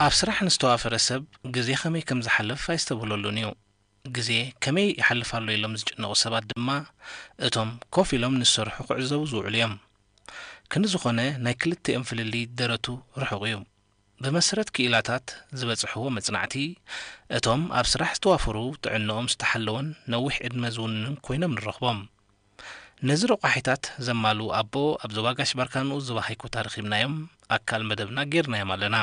ኣብ ስራሕ ንዝተዋፈረ ሰብ ግዜ ከመይ ከም ዝሓልፍ ኣይስተብህለሉን እዩ። ግዜ ከመይ ይሓልፍ ኣሎ ኢሎም ዝጭነቑ ሰባት ድማ እቶም ኮፍ ኢሎም ንዝሰርሑ ክዕዘቡ ዝውዕሉ እዮም። ክንዲ ዝኾነ ናይ ክልቲኦም ፍልልይ ደረቱ ርሑቕ እዩ። ብመሰረት ክኢላታት ዝበጽሕዎ መጽናዕቲ፣ እቶም ኣብ ስራሕ ዝተዋፈሩ ጥዕንኦም ዝተሓለወን ነዊሕ ዕድመ ዝውንኑን ኮይኖም ንረኽቦም። ነዚ ረቋሒታት ዘማልኡ ኣቦ ኣብ ዞባ ጋሽ ባርካ ንኡስ ዞባ ሃይኮታ ረኺብናዮም፣ ኣካል መደብና ጌርናዮም ኣለና።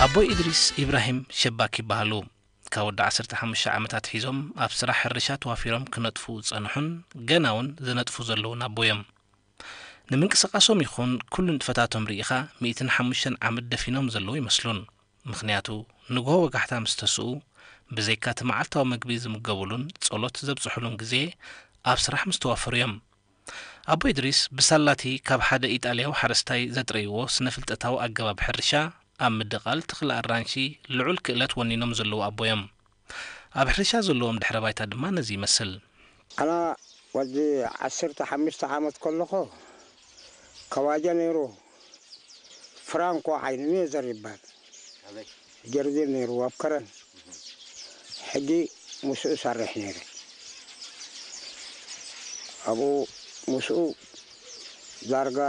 ኣቦይ ኢድሪስ ኢብራሂም ሸባክ ይበሃሉ። ካብ ወዲ ዓሰርተ ሓሙሽተ ዓመታት ሒዞም ኣብ ስራሕ ሕርሻ ተዋፊሮም ክነጥፉ ዝጸንሑን ገና እውን ዝነጥፉ ዘለውን ኣቦ እዮም። ንምንቅስቓሶም ይኹን ኩሉ ንጥፈታቶም ርኢኻ ሚእትን ሓሙሽተን ዓመት ደፊኖም ዘለዉ ይመስሉን። ምኽንያቱ ንግሆ ወጋሕታ ምስ ተስኡ ብዘይካ እቲ መዓልታዊ መግቢ ዝምገቡሉን ጸሎት ዘብጽሑሉን ግዜ ኣብ ስራሕ ምስ ተዋፈሩ እዮም። ኣቦ ኢድሪስ ብሳላቲ ካብ ሓደ ኢጣልያዊ ሓረስታይ ዘጥረይዎ ስነ-ፍልጠታዊ ኣገባብ ሕርሻ ኣብ ምድቓል ተኽሊ ኣራንሺ ልዑል ክእለት ወኒኖም ዘለዉ ኣቦ እዮም። ኣብ ሕርሻ ዘለዎም ድሕረ ባይታ ድማ ነዚ ይመስል። ኣና ወዲ ዓሰርተ ሓሙሽተ ዓመት ከለኹ ከዋጀ ነይሩ፣ ፍራንኮ ዓይኒ ሜዘር ይባል ጀርዲን ነይሩ ኣብ ከረን። ሕጂ ምስኡ ሰርሕ ነይረ። ኣብኡ ምስኡ ዳርጋ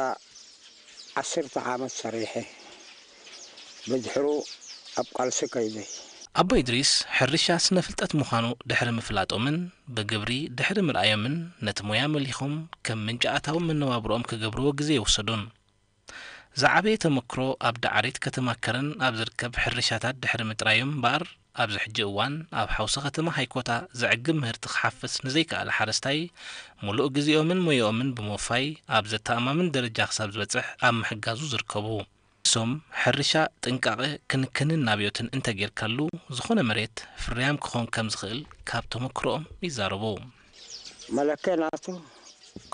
ዓሰርተ ዓመት ሰሪሐ፣ ብድሕሩ ኣብ ቃልሲ ከይደ። ኣቦ ኢድሪስ ሕርሻ ስነ ፍልጠት ምዃኑ ድሕሪ ምፍላጦምን ብግብሪ ድሕሪ ምርኣዮምን ነቲ ሞያ መሊኾም ከም ምንጪ ኣታዊ መነባብሮኦም ክገብርዎ ግዜ ኣይወሰዱን። ዝዓበየ ተመክሮ ኣብ ዳዕሪት ከተማ ከረን ኣብ ዝርከብ ሕርሻታት ድሕሪ ምጥራዮም እምበኣር፣ ኣብዚ ሕጂ እዋን ኣብ ሓውሲ ከተማ ሃይኮታ ዘዕግብ ምህርቲ ክሓፍስ ንዘይከኣለ ሓረስታይ፣ ሙሉእ ግዜኦምን ሞያኦምን ብምውፋይ ኣብ ዘተኣማምን ደረጃ ክሳብ ዝበጽሕ ኣብ ምሕጋዙ ዝርከቡ። ንሶም፣ ሕርሻ ጥንቃቐ፣ ክንክንን ናብዮትን እንተጌርካሉ፣ ዝኾነ መሬት ፍርያም ክኾን ከም ዝኽእል ካብ ተመክሮኦም ይዛረቡ። መለክዒ ናቱ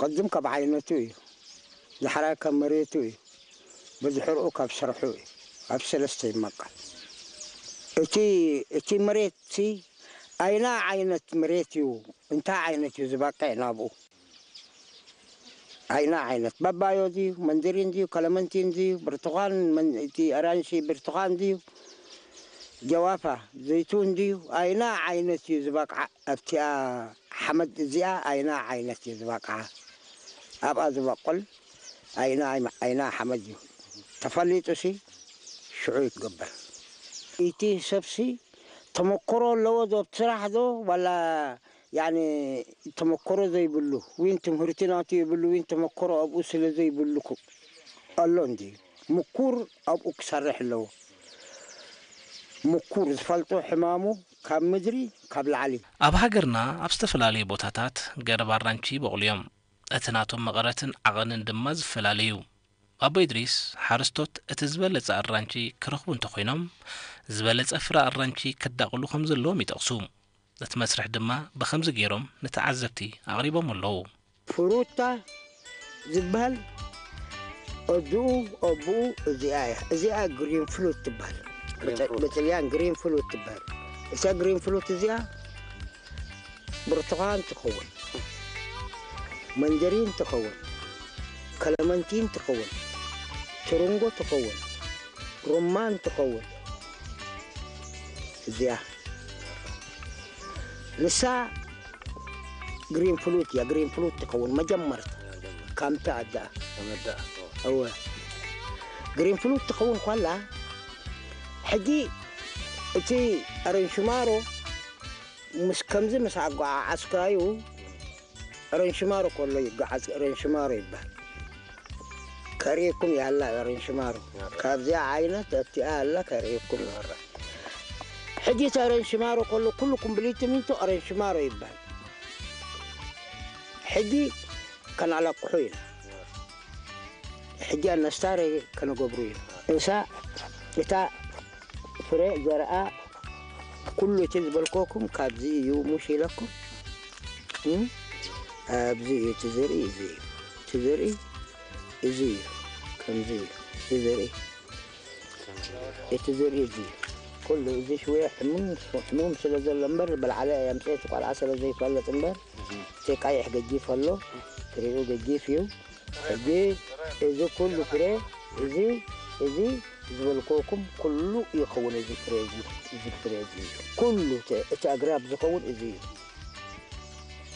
ቅድም ካብ ዓይነቱ እዩ፣ ዳሕራይ ካብ መሬቱ እዩ፣ ብድሕርኡ ካብ ስርሑ እዩ። ኣብ ሰለስተ ይመቀል። እቲ፣ እቲ መሬትሲ ኣይና ዓይነት መሬት እዩ፣ እንታይ ዓይነት እዩ ዝበቅዕ ናብኡ። ኣይና ዓይነት ባባዮ ድዩ፣ መንደሪን ድዩ፣ ከለመንቲን ድዩ፣ ብርቱኻን፣ መን-፣ እቲ ኣራንሺ ብርቱኻን ድዩ፣ ጀዋፋ ዘይቱን ድዩ፣ ኣይና ዓይነት እዩ ዝበቅዓ ኣብቲኣ ሓመድ እዚኣ ኣይና ዓይነት እዩ ዝበቅዓ። ኣብኣ ዝበቁል ኣይና፣ ኣይና ሓመድ እዩ ተፈሊጡሲ ሽዑ ይትገበር። እቲ ሰብሲ ተመክሮ ኣለዎ ዶ ኣብ ስራሕ ዶ ዋላ ያኒ ተመክሮ ዘይብሉ ዊን ትምህርቲ ናቱ የብሉ ዊን ተመክሮ ኣብኡ ስለ ዘይብሉ ኩ-፣ ኣሎ እንዲ ምኩር ኣብኡ ክሰርሕ ኣለዎ። ምኩር ዝፈልጦ ሕማሙ ካብ ምድሪ ካብ ላዕሊ። ኣብ ሃገርና ኣብ ዝተፈላለዩ ቦታታት ገረብ ኣራንቺ ይበቑሉ እዮም። እቲ ናቶም መቐረትን ዓቐንን ድማ ዝፈላለዩ። ኣቦ ኢድሪስ፣ ሓረስቶት እቲ ዝበለጸ ኣራንቺ ክረኽቡ እንተኾይኖም፣ ዝበለጸ ፍረ ኣራንቺ ከዳቕሉ ከም ዘለዎም ይጠቕሱ። ነቲ መስርሕ ድማ ብኸምዚ ገይሮም ንተዓዘብቲ ኣቕሪቦም ኣለዉ። ፍሩታ ዝበሃል ኣዱኡ ኣቡኡ እዚኣ እያ። እዚኣ ግሪን ፍሉት ትበሃል። ግሪን ብጥ-፣ ፍሉት። ብጥልያን ግሪን ፍሉት ትበሃል። እዛ ግሪን ፍሉት እዚኣ ብርቱኻን ትኸውን፣ መንደሪን ትኸውን፣ ከለመንቲን ትኸውን፣ ትርንጎ ትኸውን፣ ሩማን ትኸውን። እዚኣ ንሳ ግሪን ፍሉት እያ። ግሪን ፍሉት ትኸውን መጀመርታ። ካምታ ኣዳ። ኣመዳ። እወ። ግሪን ፍሉት ትኸውን ኳላ፣ ሕጂ እቲ ኣረንሽማሮ ምስ ከምዚ ምስ ኣጓዓዓዝካዩ፣ ረንሽማሮ ከሎ ይጓዓዝ፣ ረንሽማሮ ይበሃል። ከርእየኩም ያላ ረንሽማሮ። ካብዚኣ ዓይነት ኣብቲኣ ኣላ ከርእየኩም። ሕጂ እቲ ረንሽማሮ ከሎ ኩሉ ኮምፕሊት ሚንቶ ረንሽማሮ ይበሃል። ሕጂ ከነዕለቅሑ ኢና። ሕጂ ኣነስታረ ከነገብሩ ኢና። እንሳ እታ ፍረ ዘርኣ ኩሉ እቲ ዝበልኮኩም ካብዚ እዩ ሙሽ ኢለኩም። እም? ኣብዚ እዩ እቲ ዘርኢ፣ እዚ እዩ እቲ ዘርኢ፣ እዚ እዩ ከምዚ እዩ እቲ ዘርኢ፣ እቲ ዘርኢ እዚ እዩ። ኩሉ እዚ ሽወ ሕሙም፣ ሕሙም ስለ ዘሎ እምበር፣ ብላዕሊ ኣምፅኤ እቲ ቆልዓ ስለ ዘይፈልጥ እምበር፣ እቲ ቀይሕ ገጂፍ ኣሎ፣ ፍሬኡ ገጂፍ እዩ። ሕጂ እዚ ኩሉ ፍሬ፣ እዚ፣ እዚ ዝበልክወኩም ኩሉ ይኸውን። እዚ ፍሬ እዚ፣ እዚ ፍሬ እዚ እዩ። ኩሉ እቲ፣ እቲ ኣግራብ ዝኸውን እዚ እዩ።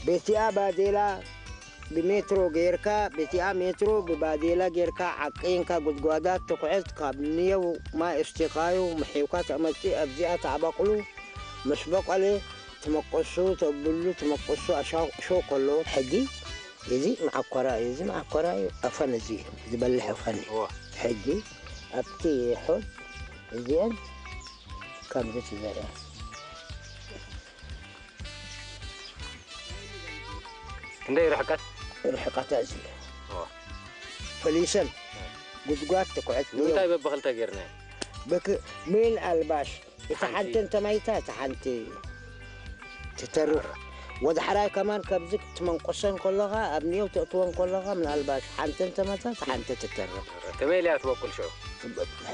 በቲኣ ባዴላ ብሜትሮ ጌርካ፣ በቲኣ ሜትሮ ብባዴላ ጌርካ ዓቂንካ፣ ጉድጓዳት ትኹዕት፣ ካብ ንየው ማይ እስቲኻዮ ምሒውካ ተመጽእ፣ ኣብዚኣ ተኣባቕሉ። ምስ በቐለ ትመቀሱ፣ ተብሉ፣ ትመቀሱ፣ ኣሻ-፣ ሾው ከሎ። ሕጂ እዚ መዓኮራ እዩ፣ እዚ መዓኮራ እዩ፣ ኣፈን እዚ ዝበልሕ ኣፈን እዩ። እዋ። ሕጂ ኣብቲ ሑል እዚአን ከምዚ ትዘርያ። ክንደይ ርሕቀት? ርሕቀታ እዚ እዋ። ፈሊሰን ጉድጓድ ትኩዕት። ንምንታይ በብኽልተ ጌርና? ብክ-፣ ምን ኣልባሽ። እታ ሓንቲ ሓንቲ እንተማይታ፣ እታ ሓንቲ ትተርፍ። ወደ ሓራይ ከማን ከብዚ ክትመንቆሰን ከለኻ፣ ኣብ ንየው ተእትወን ከለኻ፣ ምናልባሽ ሓንቲ እንተመታ፣ እታ ሓንቲ ትተርፍ። ከመይ ኢላ ትበቁል ሽዑ?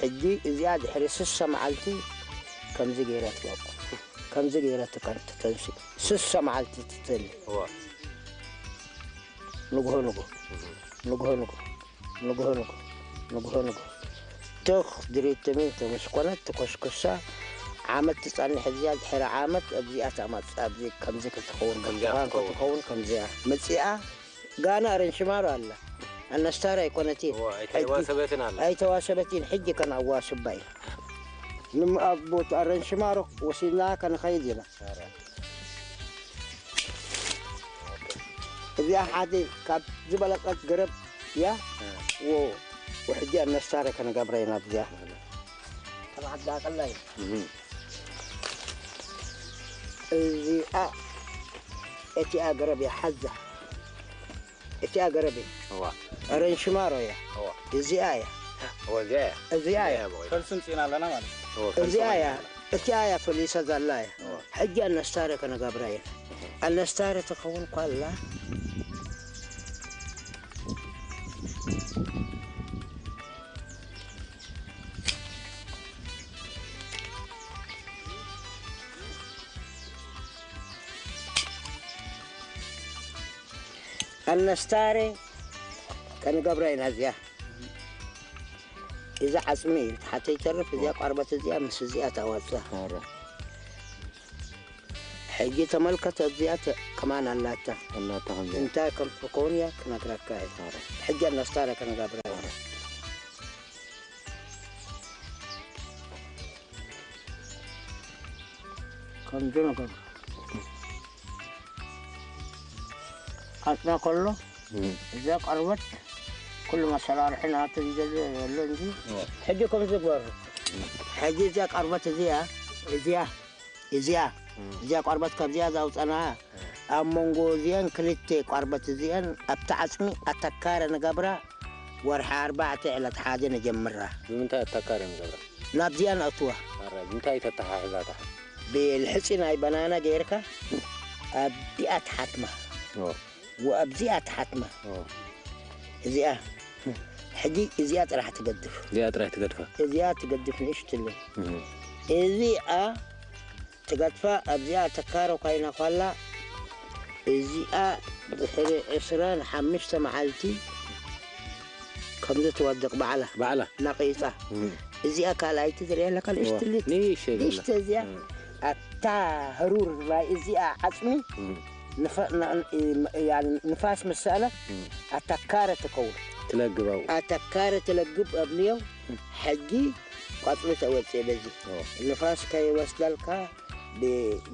ሕጂ እዚኣ ድሕሪ ስሳ መዓልቲ ከምዚ ገይራ ትበቁል። ከምዚ ገይራ ትከን-፣ ትተንስእ። ስሳ መዓልቲ ትተሊ። እዋ። ንግሆ ንግሆ። እህ። ንግሆ ንግሆ። ንግሆ ንግሆ። ንግሆ ንግሆ። ትኽ ድሪት ተሚን ተመስኮነት ትኮስኩሳ ዓመት ትጸንሕ እዚኣ ድሕሪ ዓመት ኣብዚኣ ተመጽእ ኣብዚ ከምዚ ክትኸውን ከምዚኣ ብርቱኻን ክትኸውን። ክትኸውን ከምዚኣ መጺኣ ጋና ረንሽማሮ ኣላ ኣነስታር ኣይኮነትን እዋ፣ ኣይተዋሰበትን ኣላ። ኣይተዋሰበትን ሕጂ ከነዋስባ ኢና። ንሞ ኣብ ቦታ ረንሽማሮ ወሲድና ከንኸይድ ኢና። እዚኣ ሓደ ካብ ዝበለጸት ገረብ እያ። እ። ወ-፣ ወሕጂ ኣነስታረ ከነገብራ ኢና ብዚኣ። ከም ዓዲ ኣቀላይ። እህ። እዚኣ እቲኣ ገረብ እያ ሓዛ። እቲኣ ገረብ እያ። እዋ። ረንሽማሮ እያ። እዋ። እዚኣ እያ። እዋ፣ እዚኣ እያ። እዚኣ እያ። እዚኣ እያ። ፈልሲ ምጺና ኣለና ማለት እዩ። እዋ፣ እዚኣ ፈልሲ እያ። ማለት እዩ። እቲኣ እያ ፈሊሳ ዘላ እያ። እዋ። ሕጂ ኣነስታረ ከነገብራ እያ። ኣነስታረ ትኸውን ኳላ። ኣነስታረ ከንገብራ ኢና እዚኣ። እዚ ዓጽሚ እዩ፣ እቲ ሓተ ይተርፍ፣ እዚኣ ቆርበት እዚኣ ምስ እዚኣ ተዋጽእ። ኣረ። ሕጂ ተመልከት፣ እዚኣ ተ-፣ ከማን ኣላታ። ኣላታ ከምዚኣ። እንታይ ከም ትኸውን እያ ክነግረካ እየ። ኣረ። ሕጂ ኣነስታረ ከንገብራ እያ። ኣረ። ከምዚ ንገብሮ። ዓጽና ከሎ እም። እዛ ቆርበት ኩሉ መሰራርሒ ናቱ እዩ ዘሎ፣ ዘሎ እንጂ። እዎ። ሕጂ ከምዚ ግበሩ። እም። ሕጂ እዛ ቆርበት እዚኣ፣ እዚኣ፣ እዚኣ፣ እም። እዚኣ ቆርበት ካብዚኣ ዘውፀና እም። ኣብ መንጎ እዚአን ክልተ ቆርበት እዚአን ኣብቲ ዓጽሚ ኣተካረ ንገብራ። ወርሒ ኣርባዕተ ዕለት ሓደ ንጀምራ። ብምንታይ ኣተካረ ንገብራ? ናብዚኣ ነእትዋ። ኣረ፣ ብምንታይ ተተሓሒዛ እታ? ብልሕጺ ናይ በናና ገይርካ ኣብዚኣ ትሓትማ። ኦ። ወኣብዚኣ ትሓትማ። ኦ። እዚኣ፣ ሕጂ እዚኣ ጥራሕ ትገድፍ። እዚኣ ጥራሕ ትገድፋ? እዚኣ ትገድፍ ንእሽትለይ። እህ። እዚኣ ትገድፋ ኣብዚኣ ተካሮ ኮይና ኳላ፣ እዚኣ ድሕሪ ዕስራን ሓሙሽተ መዓልቲ ከምዚ ትወድቕ ባዕላ። ባዕላ? ነቒጻ። እም። እዚኣ ካልኣይቲ ትሪኣ ኣለካ፣ እዋ። ንእሽትሊት። ንእሽተይ ዘላ። ንእሽተ እዚኣ፣ እም። ኣታ ህሩር ናይ እዚኣ ዓጽሚ፣ እም። ንፈ-፣ ን-፣ ን-፣ ያኒ ንፋስ ምስ ሰኣነ፣ እም። ኣተካረ ትከውን። ትለግብ ኣብኡ። ኣተካረ ትለግብ ኣብ ንየው፣ እም። ሕጂ ቆጽሊ ተወጽእ በዚ። ኦ። ንፋስ ከይወስደልካ ብ-፣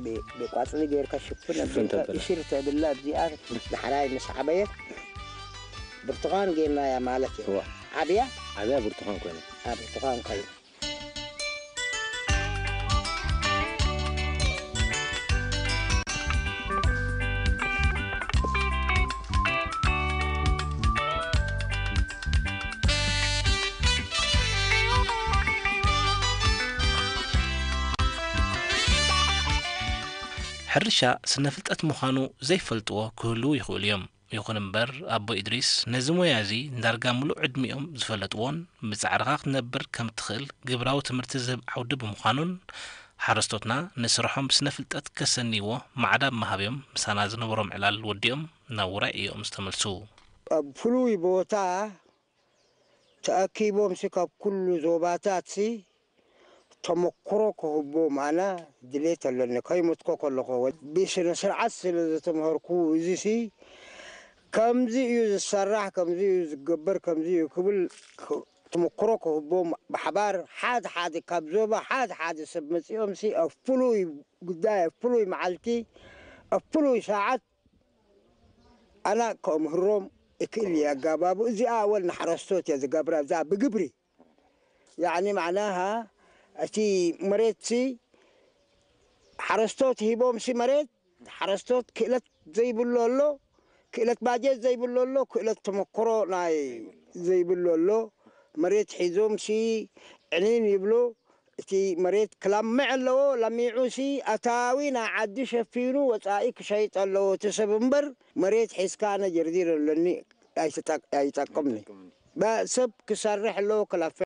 ብ-፣ ብቆጽሊ ጌርካ ሽፍን ሽፍን ኣቢልካ ተብላ። እሽር ተብላ ኣብዚኣ ዳሕራይ ምስ ዓበየት ብርቱኻን ጌርናያ ማለት እዩ። እዋ። ዓብያ? ዓብያ ብርቱኻን ኮይና። ኣብ ብርቱኻን ኮይና። ሕርሻ ስነ ፍልጠት ምዃኑ ዘይፈልጥዎ ክህልዉ ይኽእሉ እዮም። ይኹን እምበር ኣቦ ኢድሪስ ነዚ ሞያ እዚ ዳርጋ ምሉእ ዕድሚኦም ዝፈለጥዎን ብጻዕርኻ ክትነብር ከም እትኽእል ግብራዊ ትምህርቲ ዝህብ ዓውዲ ብምዃኑን ሓረስቶትና ንስርሖም ብስነ ፍልጠት ከሰንይዎ ማዕዳ ብምሃብ እዮም ምሳና ዝነበሮም ዕላል ወዲኦም ናብ ውራይ እዮም ዝተመልሱ። ኣብ ፍሉይ ቦታ ተኣኪቦምሲ ካብ ኩሉ ዞባታትሲ ተመክሮ ክህቦም ኣነ ድሌት ኣለኒ። ከይሞትኮ ከለኹ ብስነ ስርዓት ስለ ዝተምሃርኩ እዚሲ ከምዚ እዩ ዝሰራሕ፣ ከምዚ እዩ ዝገበር፣ ከምዚ እዩ ክብል ክ- ተመክሮ ክህቦም ብሓባር ሓደ ሓደ ካብ ዞባ ሓደ ሓደ ሰብ መጺኦምሲ ኣብ ፍሉይ ጉዳይ ኣብ ፍሉይ መዓልቲ ኣብ ፍሉይ ሰዓት ኣና ከምህሮም እክእል እየ ኣጋባቡ። እዚኣ ኣወል ንሓረስቶት እየ ዝገብራ፣ እዛ ብግብሪ። ያዕኒ ማዕናሃ እቲ መሬትሲ ሓረስቶት ሂቦምሲ መሬት ሓረስቶት ክእለት ዘይብሉ ኣሎ፣ ክእለት ባጀት ዘይብሉ ኣሎ፣ ክእለት ተመክሮ ናይ ዘይብሉ ኣሎ። መሬት ሒዞምሲ ዕኒን ይብሉ። እቲ መሬት ክላምዕ ኣለዎ። ለሚዑሲ ኣታዊ ናይ ዓዲ ሸፊኑ ወጻኢ ክሸይጥ ኣለዎ እቲ ሰብ እምበር መሬት ሒዝካ ኣነ ጀርዲር ኣለኒ ኣይትጠቅ- ኣይጠቅምኒ። ሰብ ክሰርሕ ኣለዎ፣ ክለፍዕ